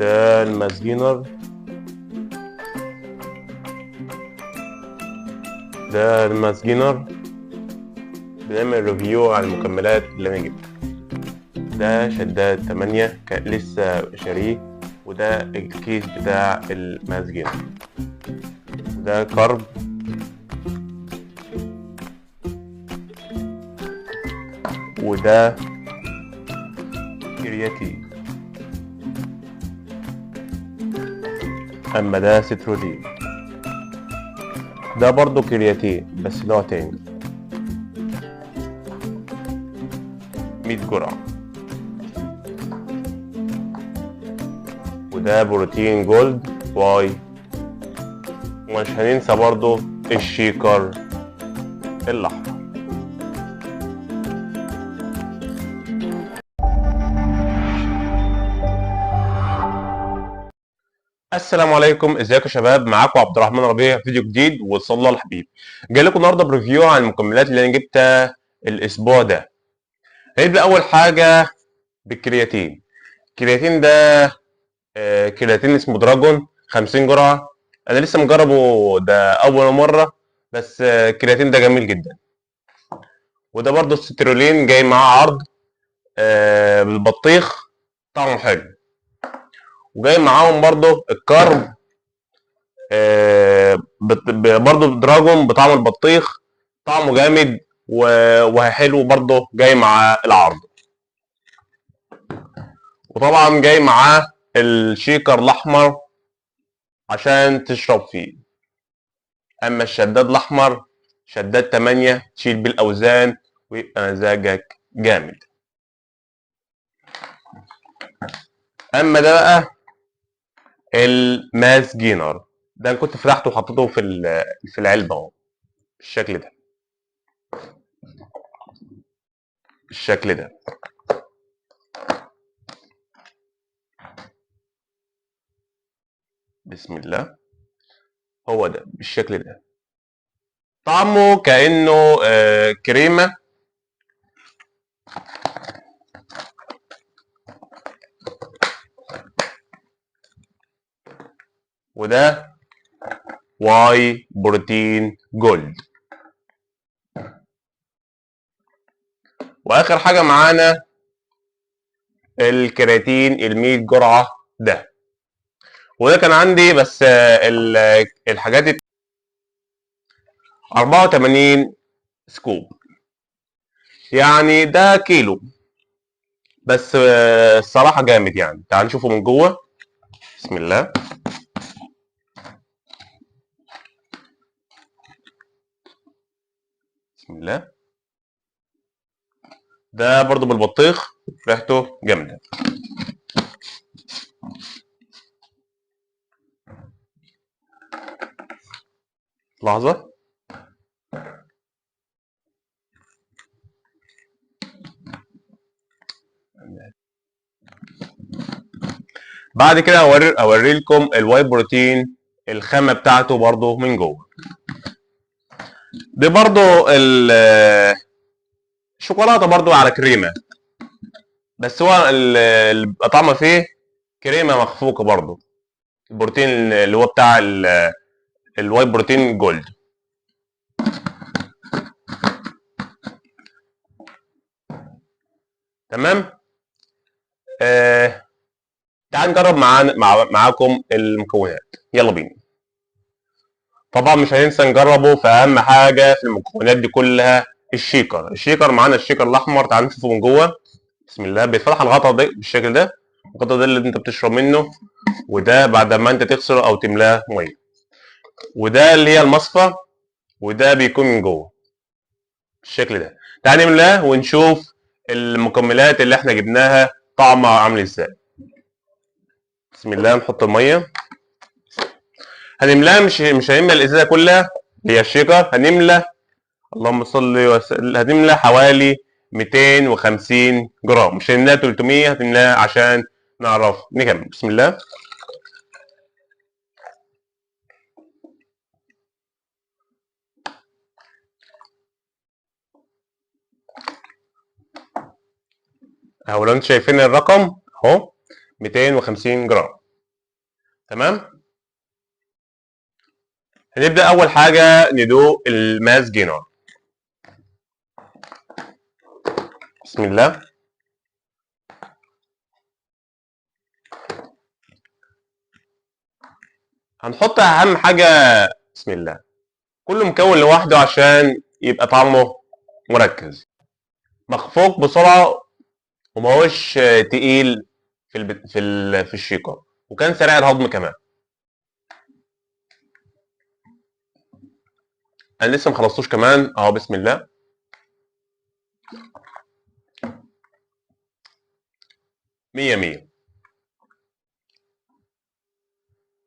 ده ال Mass Gainer. ده ال Mass Gainer. بنعمل review على المكملات اللي انا جبتها. ده شداد 8 كان لسه شاريه، وده الكيس بتاع ال Mass Gainer. ده carb، وده كرياتين، اما ده سيترولين. ده برضو كرياتين بس نوع تاني، 100 جرعة. وده بروتين Gold whey. ومش هننسى برضو ال shaker الاحمر. السلام عليكم، ازيكم يا شباب؟ معاكم عبد الرحمن ربيع، فيديو جديد وصلى الحبيب. جاي لكم النهارده ب review عن المكملات اللي انا جبتها الاسبوع ده. هنبدا اول حاجة بالكرياتين. الكرياتين ده كرياتين اسمه دراجون 50 جرعة. انا لسه مجربه ده اول مرة، بس الكرياتين ده جميل جدا. وده برضو السترولين جاي معاه عرض بالبطيخ، طعمه حلو. وجاي معاهم برضو ال carb برضو دراجون بطعم البطيخ، طعمه جامد وحلو برضو، جاي مع العرض. وطبعا جاي معاه ال shaker الاحمر عشان تشرب فيه. اما الشداد الاحمر شداد 8 تشيل بالاوزان ويبقى مزاجك جامد. اما ده بقى ال Mass Gainer، ده انا كنت فتحته وحطيته في العلبة اهو بالشكل ده، بالشكل ده. بسم الله، هو ده بالشكل ده. طعمه كأنه كريمة. وده whey protein Gold. واخر حاجة معانا الكرياتين ال100 جرعة ده، وده كان عندي بس الحاجات دي 84 scoop، يعني ده كيلو بس. الصراحة جامد يعني. تعال نشوفه من جوه. بسم الله. بسم الله. ده برضو بالبطيخ، ريحته جامدة. لحظة. بعد كده اوري لكم ال whey protein الخامة بتاعته برضو من جوه. دي برضو الشوكولاتة برضو على كريمة، بس هو اللي بيبقى طعمه فيه كريمة مخفوقه برضو. البروتين اللي هو بتاع ال whey protein Gold. تمام. تعال نجرب معاكم المكونات، يلا بينا. طبعا مش هننسى نجربه في اهم حاجة في المكونات دي كلها، ال shaker. ال shaker معانا ال shaker الاحمر، تعال نشوفه من جوه. بسم الله. بيتفتح الغطا ده بالشكل ده، الغطا ده اللي انت بتشرب منه، وده بعد ما انت تغسله او تملاه مية، وده اللي هي المصفى، وده بيكون من جوه بالشكل ده. تعال نملاه ونشوف المكملات اللي احنا جبناها طعمها عامل ازاي. بسم الله. نحط المية، هنملاها، مش هنملى الازازه كلها اللي هي الشيكر، هنملى، اللهم صل وسلم، هنملى حوالي 250 جرام، مش هنملاها 300، هنملاها عشان نعرف نكمل. بسم الله. اهو لو انتوا شايفين الرقم اهو 250 جرام. تمام. هنبدا اول حاجة ندوق ال mass gainer. بسم الله. هنحط اهم حاجة، بسم الله، كل مكون لوحده عشان يبقى طعمه مركز، مخفوق بسرعة وماهوش تقيل في في ال shaker، وكان سريع الهضم كمان. انا لسه مخلصتوش كمان اهو. بسم الله. مية مية.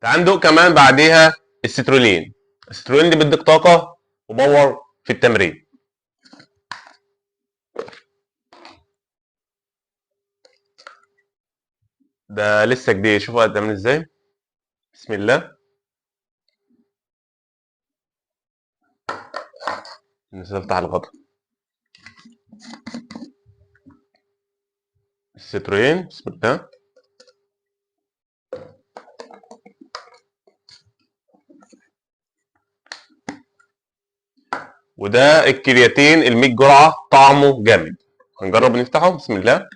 تعال ندوق كمان بعديها ال citrulline. ال citrulline دي بيديك طاقة و power في التمرين. ده لسه جديد، شوفوا قد عامل ازاي. بسم الله. نسيت افتح الغطا. السترولين، بسم الله. وده الكرياتين ال100 جرعة، طعمه جامد. هنجرب نفتحه. بسم الله.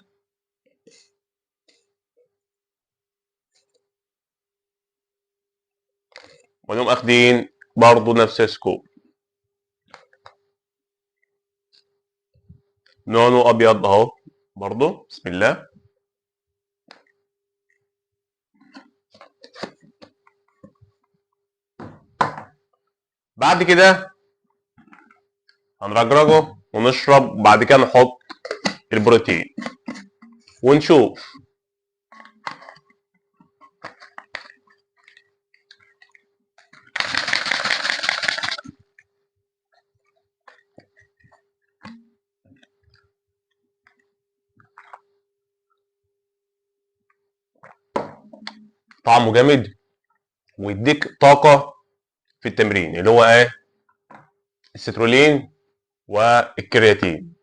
ونقوم اخدين برضو نفس ال scoop، لونه ابيض اهو برضو. بسم الله. بعد كده هنرجرجه ونشرب، وبعد كده نحط البروتين ونشوف. طعمه جامد ويديك طاقة في التمرين، اللي هو ايه؟ السترولين والكرياتين.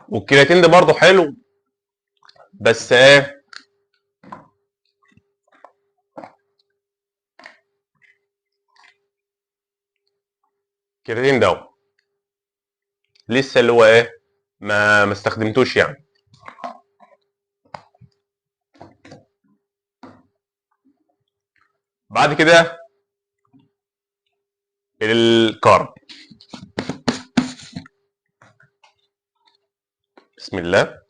والكرياتين ده برضه حلو، بس ايه، الكرياتين ده لسه اللي هو ايه، ما استخدمتوش يعني. بعد كده ال carb. بسم الله.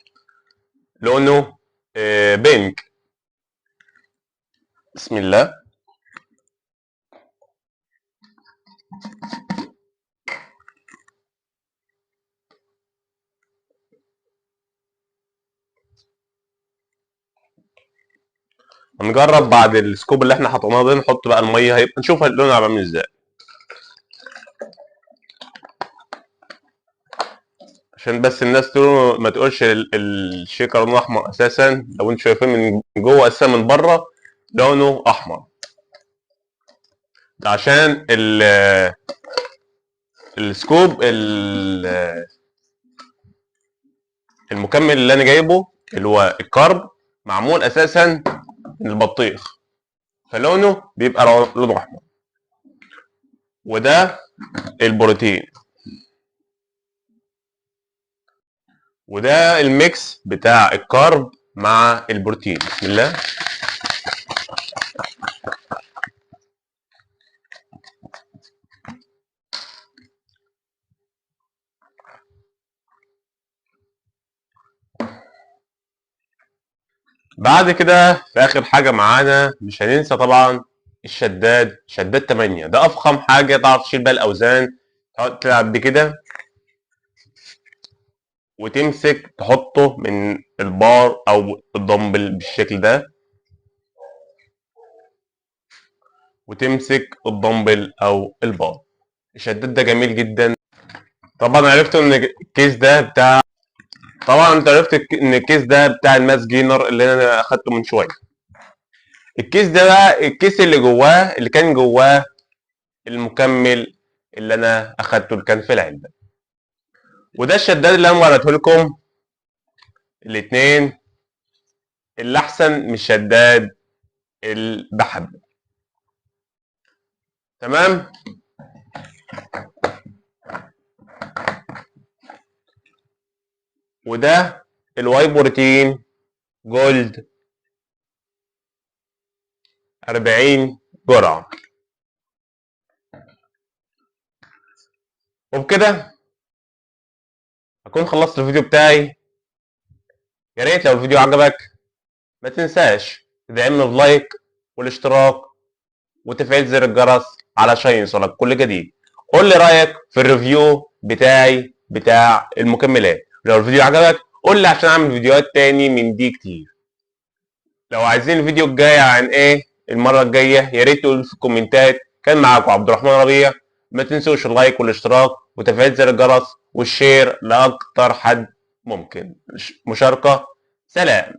لونه pink. بسم الله. هنجرب بعد ال scoop اللي احنا حطيناه ده، نحط بقى المية، هيبقى نشوف اللون هيبقى عامل ازاي، عشان بس الناس تقول ما تقولش ال shaker لونه احمر اساسا. لو انتوا شايفين من جوه اساسا، من بره لونه احمر، ده عشان ال scoop المكمل اللي انا جايبه اللي هو ال carb معمول اساسا من البطيخ، فلونه بيبقى لونه احمر. وده البروتين، وده ال mix بتاع ال carb مع البروتين. بسم الله. بعد كده في اخر حاجة معانا مش هننسى طبعا الشداد، شداد 8. ده افخم حاجة تعرف تشيل بيها الاوزان، تقعد تلعب بكده وتمسك تحطه من البار او الدمبل بالشكل ده، وتمسك الدمبل او البار. الشداد ده جميل جدا. طبعا عرفت ان الكيس ده بتاع، طبعا انت عرفت ان الكيس ده بتاع ال mass gainer اللي انا اخدته من شوية. الكيس ده بقى الكيس اللي جواه، اللي كان جواه المكمل اللي انا اخدته اللي كان في العلبة. وده الشداد اللي انا وريته لكم الاثنين، اللي احسن من الشداد بحبه. تمام. وده ال whey protein gold 40 جرعة. وبكده اكون خلصت الفيديو بتاعي. يا ريت لو الفيديو عجبك ما تنساش تدعمنا ب like والاشتراك وتفعيل زر الجرس علشان يوصلك كل جديد. قول لي رايك في ال review بتاعي بتاع المكملات. لو الفيديو عجبك قول لي عشان اعمل فيديوهات تاني من دي كتير. لو عايزين الفيديو الجاي عن ايه المرة الجاية يا ريت تقولوا في الكومنتات. كان معاكم عبد الرحمن ربيع. ما تنسوش ال like والاشتراك وتفعيل زر الجرس وال share لاكتر حد ممكن. مشاركة. سلام.